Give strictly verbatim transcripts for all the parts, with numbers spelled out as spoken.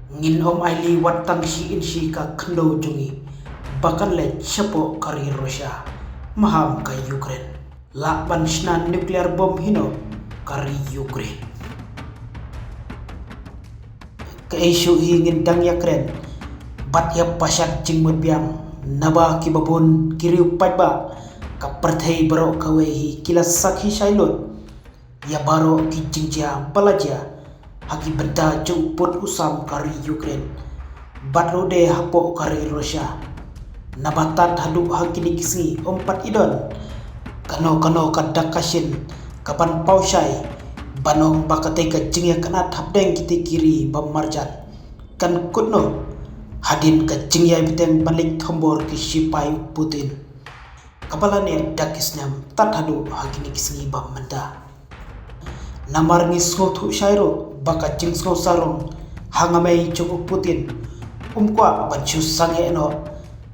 Ngin ym ailad wat tang shi inshi ka khyndew jong ngi ba kan leit shapoh ka ri Russia, maham ka Ukraine. Lah ban shna nuclear bomb hi noh ka ri Ukraine. Kaei shuh hi ngin dang ïakren bad ïa pashat jingmut biang, naba kiba bun ki riew paidbah ka pyrthei baroh kawei hi ki la sakhi shai lut ïa baroh ki jingjia ba la jia ha ki bynta jong u pud u sam ka ri Ukraine bad ruh de hapoh ka ri Russia. Naba tad haduh ha kine ki sngi ym pat i don kano kano ka dak ka shin kaban paw shai ban ong ba katei ka jingïakynad hapdeng kitei ki ri ba marjan kan kut noh hadien ka jingïai bteng ban leit thombor ki shipai u Putin, kaba la neh da ki snem tad haduh ha kine ki sngi ba mynta. Namar ngi sngewthuh shai ruh ba ka jingsngewsarong hangne jong u Putin um kwah ban shu sangeh noh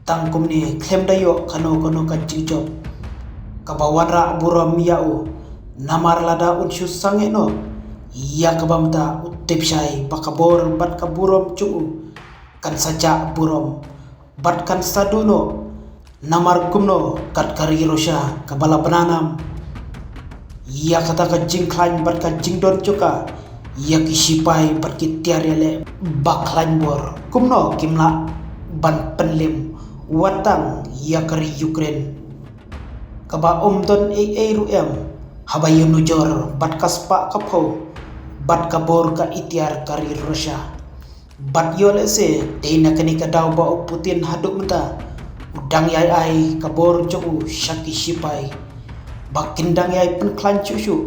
tang kumne khlem da ïoh kano kano ka jingjop kaba wanrah burom ïa u. Namar lada un shu sangeh noh ïa kaba mynta u tip shai ba ka bor bad ka burom jong u kan sa jah burom bad kan sa duh noh. Namar kumno kat ka ri Russia kaba la bna nam ïa kata ka jingkhlaiñ bad ka jingdon jong ka ïa ki shipai bad ki tiar ïaleh ba khlaiñ bor, kumno kim lah ban pynlim wat tang ïa ka ri Ukraine kaba um don ei ei ruh em haba ïa nujor bad ka spah ka phew bad ka bor ka itiar ka ri Russia. Bad ïoh lehse dei na kane ka daw ba u Putin haduh mynta u dang ïai ai ka bor jong u sha ki shipai ba kin dang ïai pynkhlaiñ shuh shuh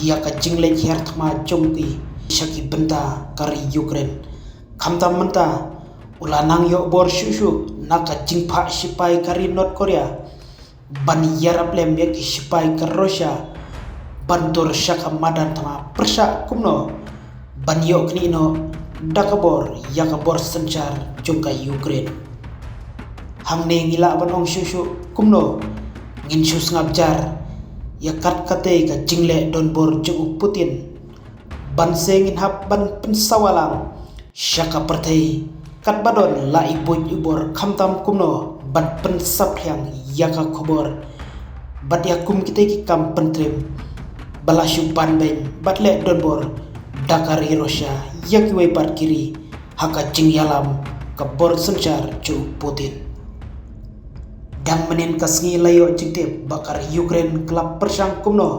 ïa ka jingleit hiar thma jong ki sha ki bynta ka ri Ukraine. Khamtam mynta u la nang ïoh bor shuh shuh na ka jingphah shipai ka ri North Korea ban ïarap lem ïa ki shipai ka Russia ban tur sha ka madan thma pyrshah kumno ban ïoh knieh noh da ka bor ïa ka bor synshar jong ka Ukraine. Hangne ngi lah ban ong shuh shuh kumno ngin shu sngap jar ïa kat katei ka jingleh don bor jong u Putin. Ban se ngin hap ban pynsawa lang sha ka pyrthei katba don la i buit i bor khamtam kumno ban pynsaphriang ïa ka khubor bad ïa kum kitei ki kam pyntriem ba la shu ban beiñ bad leh don bor da ka ri Russia ïa kiwei pat ki ri ha ka jingïalam ka bor synshar jong u Putin. Dang mynnin ka sngi la ïoh jingtip ba ka ri Ukraine ka la pyrshang kumno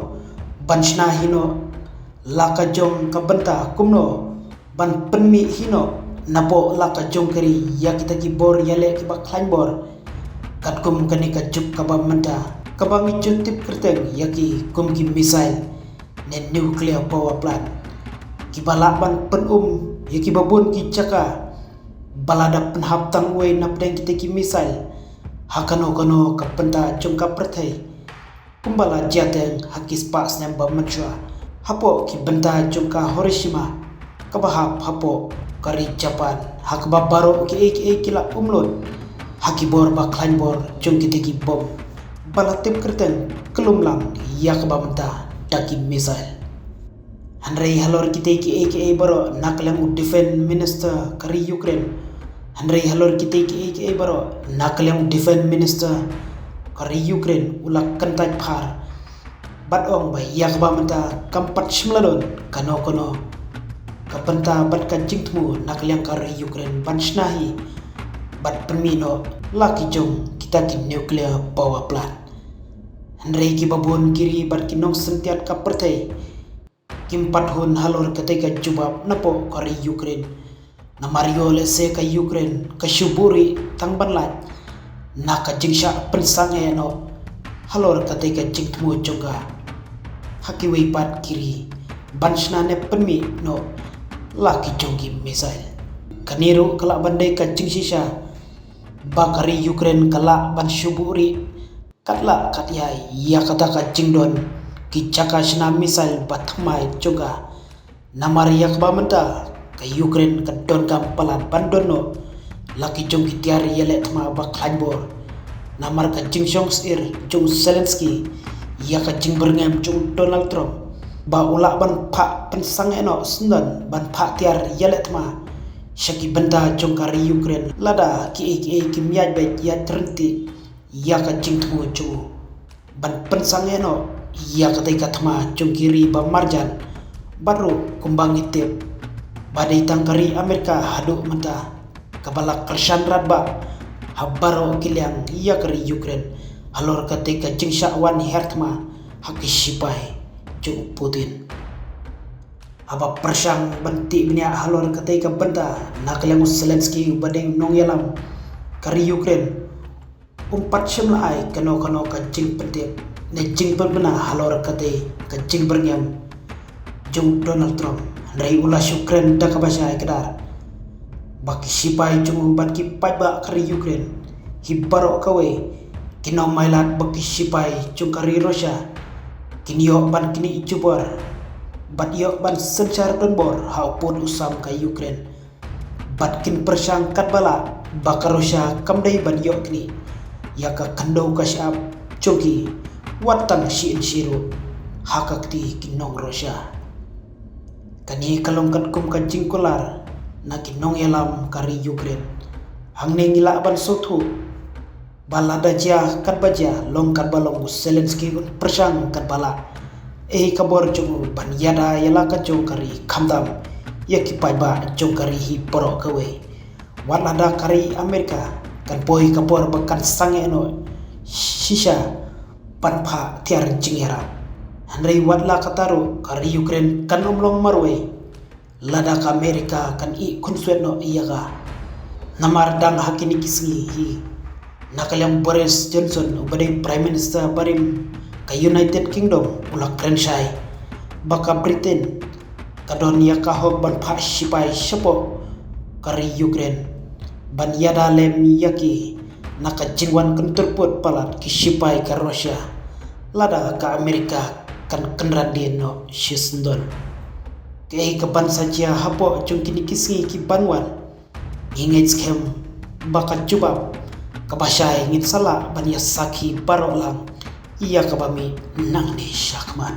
ban shna hi noh la ka jong ka bynta kumno ban pynmih hi noh napoh la ka jong ka ri ïa kita ki bor ïaleh kiba khlaiñ bor. Katkum kane ka juk kaba mynta kaba ngi ju tip kyrteng ïa ki kum ki missile ne nuclear power plant kiba lah ban pynum ïa kiba bun ki jaka ba lada pynhap tang uwei napdeng kita ki missile ha kano kano ka bynta jong ka pyrthei. Kumba la jia teng ha ki spah snem ba mynshuwa hapoh ki bynta jong ka Hiroshima kaba hap hapoh ka ri Japan ha kaba baroh kiei kiei ki la um lut ha ki bor ba khlaiñ bor jong kitei ki bom ba la tip kyrteng khlem lang ïa kaba mynta da ki missile. Hynrei halor kitei kiei kiei baroh na ka liang u defense minister ka ri Ukraine. Hynrei halor kitei kiei kiei baroh na ka liang u defense minister ka ri Ukraine u la kyntait phar bad ong ba ïa kaba mynta kam pat shym la don kano kano ka bynta bad ka jingthmu na ka liang ka ri Ukraine ban shna hi bad pynmih noh la ki jong kita ki nuclear power plant. Hynrei kiba bun ki ri bad ki nongsyntiat ka pyrthei kim pat hun halor katei ka jubab napoh ka ri Ukraine. Namar ïoh lehse ka Ukraine ka shu buhrieh tang ban lait na ka jingshah pynsangeh noh halor katei ka jingthmu jong ka ha kiwei pat ki ri ban shna ne pynmih noh la ki jong ki missile. Kane ruh ka lah ban dei ka jingshisha ba ka ri Ukraine ka lah ban shu buhrieh kat lah kat ïai ïa kata ka jingdon ki jaka shna missile ba thymmai jong ka. Namar ïa kaba mynta ka Ukraine ka donkam palat ban don noh la ki jong ki tiar ïaleh thma ba khlaiñ bor. Namar ka jingshong sir jong u Zelensky ïa ka jingbyrngem jong u Donald Trump ba u lah ban phah pynsangeh noh syndon ban phah tiar ïaleh thma sha ki bynta jong ka ri Ukraine, lada kiei kiei kim ïaid beit ïaid ryntih ïa ka jingthmu jong u ban pynsangeh noh ïa katei ka thma jong ki ri ba marjan. Bad ruh kumba ngi tip ba dei tang ka ri Amerika haduh mynta kaba la kyrshan radbah ha baroh ki liang ïa ka ri Ukraine halor katei ka jingshah wan her thma ha ki shipai jong u Putin. Haba pyrshang ban tip bniah halor katei ka bynta, na ka liang u Zelensky uba dei u nongïalam ka ri Ukraine, um pat shym la ai kano kano ka jingpyntip ne jingpynbna halor katei ka jingbyrngem jong u Donald Trump. Hynrei u la shu kren da kaba shai kdar ba ki shipai jong u bad ki paidbah ka ri Ukraine hi baroh kawei kin ym ailad ba ki shipai jong ka ri Russia kin ïoh ban knieh jubor bad ïoh ban synshar donbor ha u pud u sam ka Ukraine. Bad kin pyrshang katba lah ba ka Russia kam dei ban ïoh knieh ïa ka khyndew ka shyiap jong ki, wat tang shi inshi ruh ha ka kti ki nong Russia. Kane ka long katkum ka jingkular na ki nongïalam ka ri Ukraine. Hangne ngi lah ban sngewthuh ba lada jia katba jia, long katba long, u Zelensky un pyrshang katba lah, eh, ka bor jong u ban ïada ïa la ka jong ka ri, khamtam ïa ki paidbah jong ka ri hi baroh kawei. Wat lada ka ri Amerika kan poi ka por ba kan sangeh noh shisha ban phah tiar jingïarap, hynrei wat la kata ruh ka ri Ukraine kan ym long marwei lada ka Amerika kan ïeh khunswet noh ïa ka. Namar dang ha kine ki sngi hi, na ka liang Boris Johnson uba dei Prime Minister barim ka United Kingdom u la kren shai ba ka Britain ka don ïa ka hok ban phah shipai shapoh ka ri Ukraine ban ïada lem ïa ki na ka jingwan kyntur pud palat ki shipai ka Russia lada ka Amerika kan kynran dien noh shisyndon. Kaei kaban sa jia hapoh jong kine ki sngi kiban wan, ngi ngeit skhem ba ka jubab kaba shai ngin sa lah ban ïa sakhi baroh lang ïa kaba mih nangne shakhmat.